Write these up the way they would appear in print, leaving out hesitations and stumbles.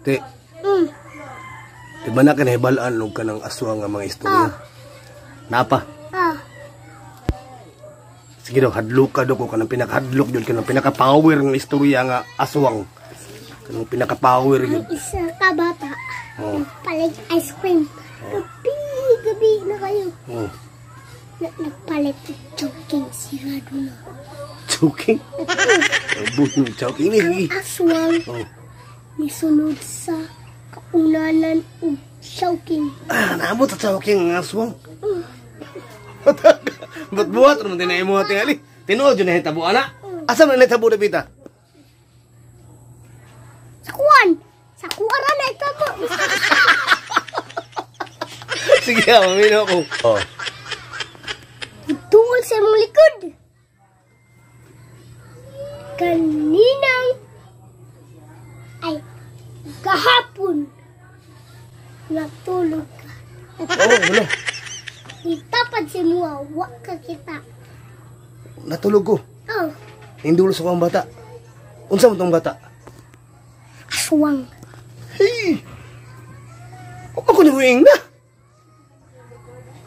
Te, di ba na ka nahibalaan og kanang aswang nga mga istorya? Napa? Ah. Sige daw, hadlok ka daw ko kanang pinakahadlok yun, kanang pinaka-power ng istorya nga aswang. Kanang pinaka-power yun. Ang isa ka bata. Oh. Nagpalit ice cream. Gabi, gabi na kayo. Oh. Nagpalit og Chowking, sirado na. Choking? Buto, choking ni. Ang aswang nisunod sa kaunanan og Chowking. Ah, naabot sa choking ang aswang. Ba't buhat naman tinay mo tingali? Tinuod yun na hitabo, ana. Asa man na hitabo na bita? Sa kuwan! Sa kuwan ra na ito mo! Sige, ah, mamino ko. Oh. Duol sa imong likod! Kaninang ay gahapon natulog ka. Oh, wala. Itapad si mua, wa ka kita. Natulog ko. Oh, Hindulo sa ko ang bata. Unsa mo tong bata? Aswang. Hey! Ako ni Wing na.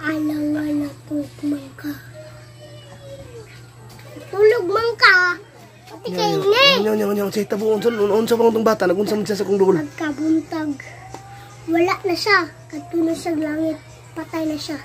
Alang nga natulog man ka. Tulog man ka. Pati kay ne. Nya nya nya unsa hitabo, unsa unsa pa tong bata, nagunsa man siya sa kong duol? Pagkabuntag, wala na siya. Kadto na siya langit. Patay na siya.